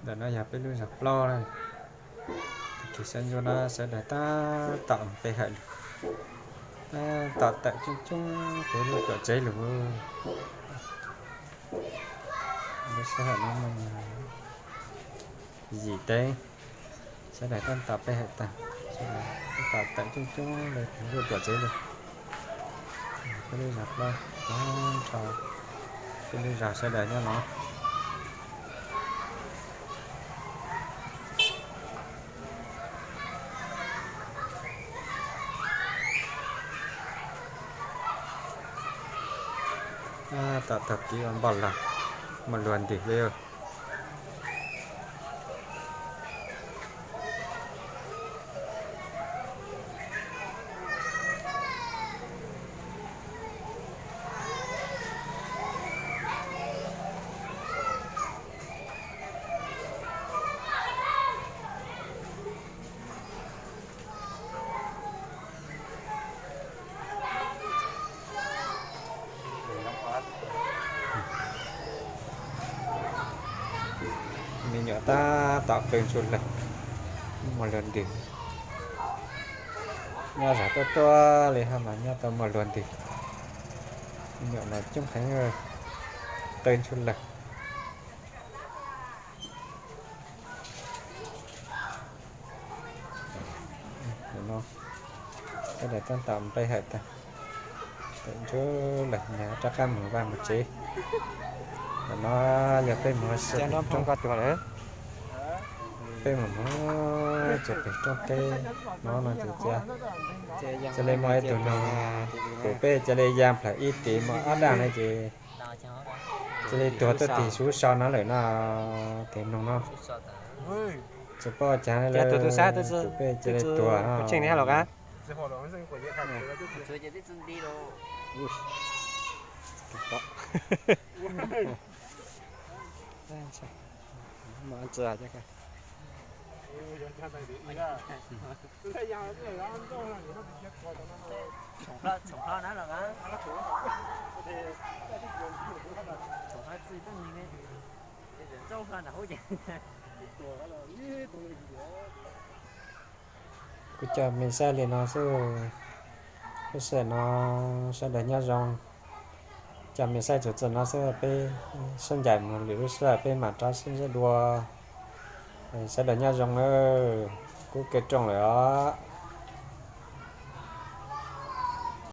Ntawm no yog peb lub zos plaub na. Tag kis sab ntsuab no sawv daws tab tom pe hawm lug, tab tom tawm coob coob pem lub cuam tsev lug. Lub sij hawm no yim teb, sawv daws tab tom pe hawm tag, tab tom tawm coob coob le pem lub cuam tsev lug. Peb lub zos plaub, nrho peb lub zos sawv daws nyob no. Tab tom taug kev ua npoj log, muaj luag ntws li. Me nyuam tab tom qw ntsuj lawg, muaj luag ntws. Nyob zos tuaj tuaj li hab mas nyob tau muaj luag ntws. Me nyuam mas coob heev, qw ntsuj lawg. Sawv daws tab tom npe hawm tag, tawm ntsuj lawg, rov qab mus vaj mus tsev. Ntawm no yog peb mus ua si pem roob, peb mus mus tsuas pem roob teb no no ces cia, cia li muaj ib tug noog pum peb cia li ya nplawm ib tis muaj ob daj no ces cia li tuag tuaj tim sub sau no lawm no, tes noog no. Tsis paub cas pum peb cia li tuag no. Kuv cov me saib li no xwb, lub sij hawm no sawv daws nyob zoo. Cov me saib txuas txog no xwb, peb sib ncaim mus lwm lub sij hawm peb mam rov sib ntsib dua. Sawv daws nyob zoo nawb, kuv kev rooj lawm os.